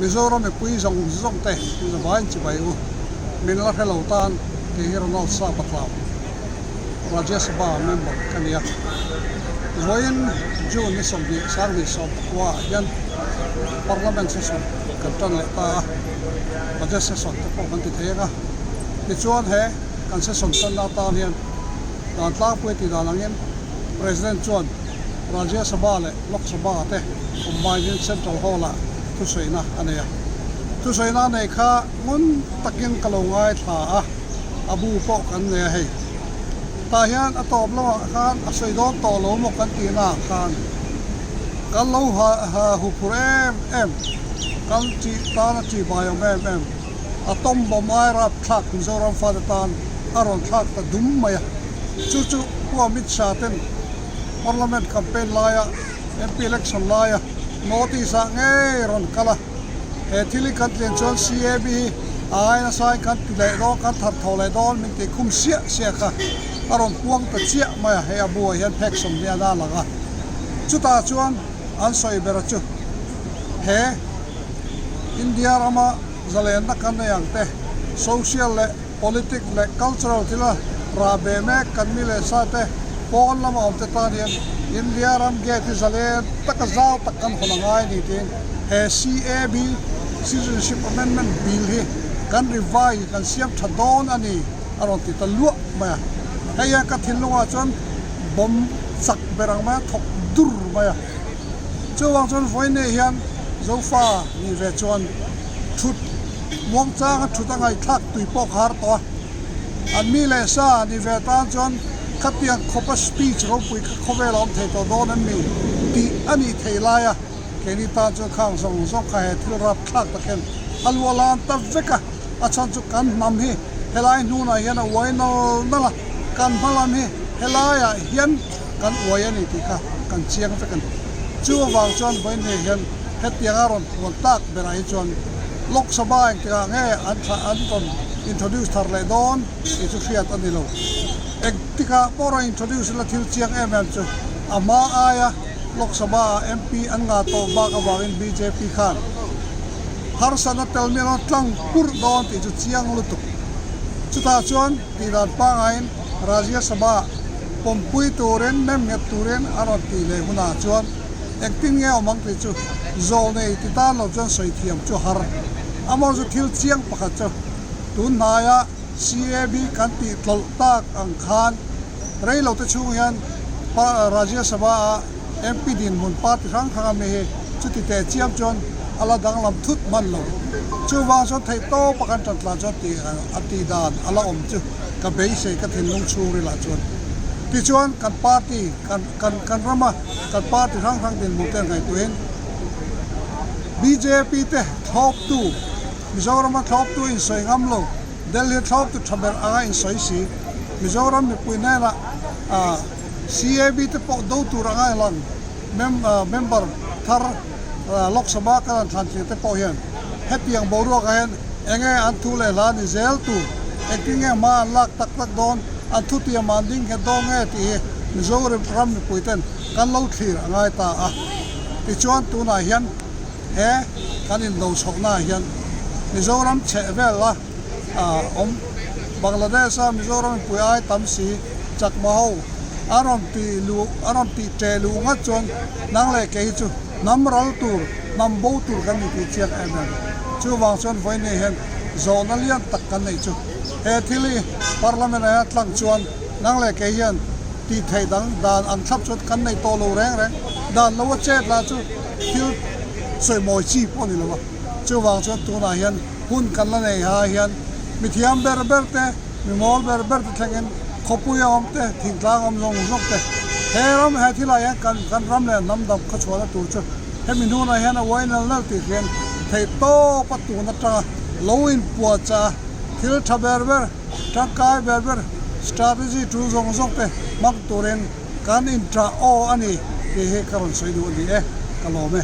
Mizoram mipui zawng zawng te zavaiin chibai u. Min la hre lo tan kei hi Ronald Sapatlau, Rajya Sabha member ka ni a. Vawiin June ni 20 2019 ah hian Parliament session kan tan leh ta a, Budget session te pawh kan ti thei ang a. Tichuan he kan session tanna atan hian dan tlangpui tih dan angin President chuan Rajya Sabha leh Lok Sabha te combine in Central Hall ah thusawiina a nei a. Thusawiina a nei kha ngun takin ka lo ngaithla a, a bu pawh kan nei a hei. Tah hian a tawp lamah khan a sawi dawn tawh lo maw kan tihna ah khan kan lo huphurh em em, kan tih tan a tihbai awm em em. A tawm bawm ai rapthlak Mizoram fate tan a rawn thlak ta dum mai a. Chu chu Pu Amit Shah ten Parliament campaign laia MP election laia notice ah ngei rawn kal a. He thil hi kan tlian chuan CAB hi a ai nasa in kan ti leh dawn, kan thar tho leh dawn min tih khum siah siah kha a rawn puang ta chiah mai a. Hei a buah hian phek 20 a lang a. Chutah chuan an sawi ber chu he India rama zalenna kan nei ang te, social leh politic leh cultural thila rah ve mek kan mi leh sa te pawn lama awm te tan hian India ram gate hi zalen taka zau tak kan hawn a ngai a ni tiin he CAB, Citizenship Amendment Bill, hi kan revise kan siam tha dawn a ni a rawn ti ta luah mai a. Hei hian ka thinlungah chuan bomb chak ber ang mai a thawk dur mai a. Chuvang chuan vawiin hian Zofa nih ve chuan thut muangchanga thut a ngaihthlak tui pawh ka har tawh a. An mi leh sa ni ve tan chuan khatiang khawpa speech ropui kha khawvel a awm thei tawh dawn em mi tih a nih theih lai a, keini tan chuan khang zawng zawng kha he thil rapthlak tak hian a luah lan ta vek a. A chhan chu kan hnam hi helai hnunah hian a uai nal nal a, kan hma lam hi helaiah hian kan uai a ni tih kha kan chiang vek a ni. Chu avang chuan vawiin hian hetianga rawn puan tak berah hi chuan Lok Sabha engtikah nge an thlah an rawn introduce thar leh dawn tih chu hriat a ni lo. Engtikah pawh rawn introduce ila thil chiang em em chu a hma aia Lok Sabha ah MP an ngah tawh bak avangin bjp khan harsatna tel mi an rawn tlang purh dawn tih chu chiang lutuk. Chutah chuan tih dan pangaiin Rajya Sabha pawmpui turin nemnghet turin a rawn tih leh hunah chuan Engtin nge awm ang tih chu zawl nei ti tan lo chuan sawi thiam chu har. Amaw chu thil chiang pakhat chu tun hnaia CAB kan tih tlawlh tak ang khan rei lo te chhung hian Rajya Sabha ah MP dinhmun party hrang hrang a mi hi chuti teh chiam chuan a la danglam thut hman lo. Chuvang chuan theih tawp a kan tan tlan chuan tih a tih dan a la awm chu ka beisei ka thinlung chhungril ah chuan. Tichuan kan party kan kan kan rama kan party hrang hrang dinhmun te ngaihtuahin bjp te thlawptu Mizorama thlawptu insawi ngam lo Delhi thlawptu tha ber anga insawi si Mizoram mipui hnenah ah CAB te pawh do tur anga lang member thar Lok Sabha kan han thlan tling te pawh hian hetiang boruakah hian enge an thu leh hla ni zel tur engtin nge hma an lak tak tak dawn an thutiam an ding nghet dawn nge tih hi Mizoram ram mipui ten kan lo thlir a ngai ta a. Tichuan tunah hian he kan indo chhohnaah hian Mizoram chheh vel a awm Bangladesh a Mizoram mipui ai tam si chakma ho a rawn ti luh a rawn tih ṭeh luh ngat chuan nang leh kei hi chu hnam ral tur hnam bo tur kan ni tih chiang em em. Chuvang chuan vawiin hian zawhna lian tak kan neih chu he thil hi Parliament ah hian tlang chuan nang leh kei hian tih theih dang dan an thlap chuan kan nei tawh lo reng reng. Dan lo a chet lah chu thil sawimawi chi pawh a ni lo a. Chuvang chuan tunah hian hun kan la nei ha hian mi thiam ber ber te, mi mawl ber ber te thlengin khawpui a awm te, thingtlang awm zawng zawng te he ram he thilah hian kan kan ram leh hnam dam khaw chhuahna tur chu hemi hnunah hian a uai nal nal tih hian theih tawp a tun atanga lo inpuahchah a thil tha ber ber Tangkai ber ber strategy tul zawng zawng te hmang turin kan inṭah aw a ni tih hi ka rawn sawi duh a ni e, ka lawm e.